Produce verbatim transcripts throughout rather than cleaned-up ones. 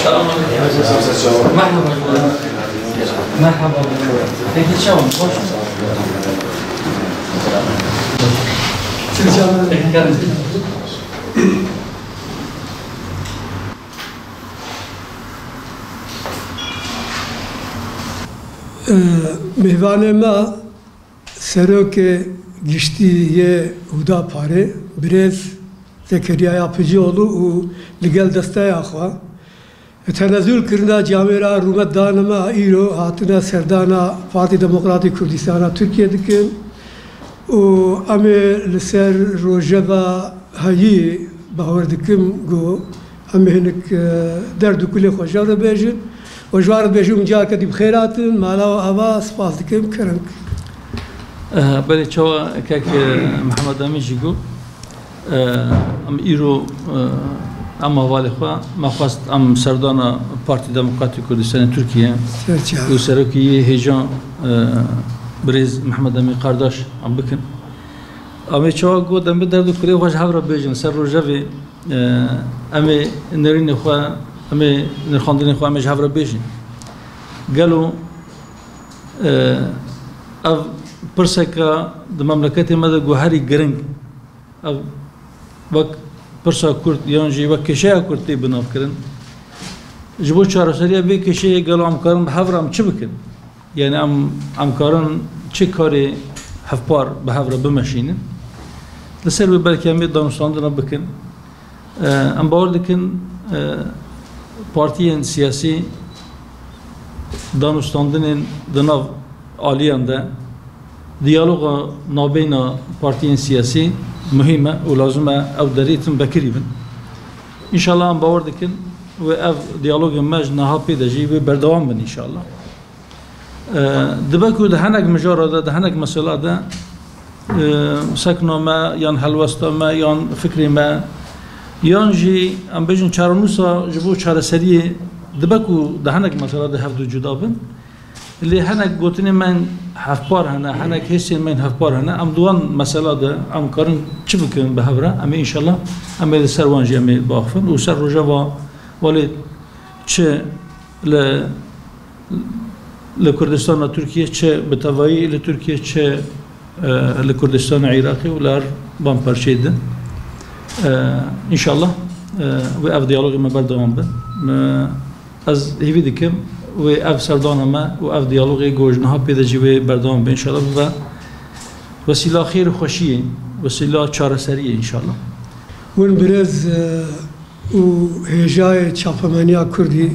Merhaba. Merhaba. Peki, çawa? Hoş. Ee, mêvanê me Serokê Giştî yê Hudaparê, birêz Zekeriya Yapıcıoğlu û li gel desteya xwe, tenezul kirina camêra rûmet dana me a îro hatine serdana Partî Demokratîk Kurdistana Tirkiye dikin û em ê li ser rojeva heyî bawer dikim ku em ê hinek, e, derd û kulê xwe ji re bêjin û ji wan re dibêjim careke dî bi xêr hatin, mala we ava, spas dikim, kerem. Eh, belê, çawa kek, eh, Mihemed Emîn jî got, eh, em îro, eh, em hevalê xwe, me xwest em serdana Partî Demokratîk Kurdistanê Tirkiye Serçe. Û serokî yê hêja, eh, birêz Mihemed Emîn Kardaş em bikin. Em ê çawa got, em bi derd û kulê xwe ji hev re bêjin, ser rojevê, eh, em ê nêrînê xwe, em ê nirxandinê xwe, em ê ji hev re bêjin. Gelo, eh, ev pirseke di memleketê me de guherî giring, ev wek pirsa Kurd yan jî wek kêşeya Kurd tê binavkirin. Ji bo çareseriya vê kêşeyê gelo em karin bi hev re em çi bikin? Yani em, em karin çi karê hevpar bi hev re bimeşînin? Li ser wê belkî em ê danûstandina bikin. Em bawer dikin, e, partiyên siyasî danûstandinên di nav aliyan de diyaloga navbeyna partiyên siyasî muhîm e û lazim e ew derî tim vekirî bin. Înşallah em bawer dikin wê ev diyalogên me ji niha pê de jî wê berdewam bin înşallah. E, dibe ku di hinek mijara de, di hinek mesela de, e, sekna me, yan helwesta me, yan fikrê me, yan jî, em bêjin, çarenûsa ji bo çareseriyê, dibe ku di hinek mesela de hevdu cuda bin, lê hinek gotinên me hevpar hene, hinek hêsên me hevpar hene, em di wan mesela de em karin çi bikin bi hev re, em ê înşallah, em ê li ser wan jî em ê biaxifin û ser rojeva welê çi li li Kurdistana Tirkiye, çi bi tevayî li Tirkiye, çi, e, li Kurdistana Iraqê û li her van parçeyê din. E, înşallah, e, wê ev diyalogê me berdewam bin. Me, ez hêvî dikim wê ev serdana me û ev diyalogê ku ji niha pê de jî wê berdewam be, înşallah bibe wesîla xêr û xweşiyê, wesîla çareseriyê înşallah. Hûn birêz, e, û hêjayê çapemeniya Kurdî,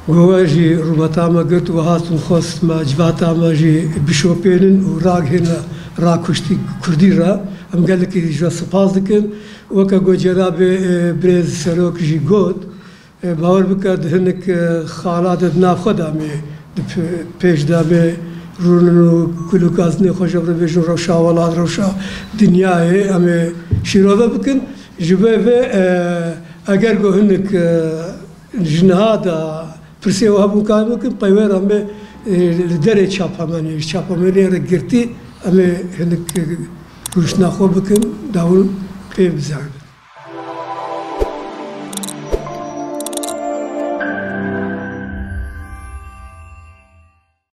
ku we jî rûmeta me girt û hatin xwest me civata me jî bişopênin û ragihêne rakuştî Kurdî re. Em gelekî ji we spas dikin. Weke ku cenabê, e, birêz serok jî got, e, bawer bike di hinek, e, xala de di nav xwe de em ê di p-, pêş de em ê rûnin û kul û gazinê xwe ji hev re bêjin, rewşa welat, rewşa dinyayê em ê şîrove bikin. Ji vê ve, e, eger ku hinek, e, ji niha de pirsê we hebûn, karî bikin, peywêra me, e, li derê çapemenê, ji çapemenê re girtî, em ê hinek, e, rûniştina xwe bikin, dawin pê bizanin.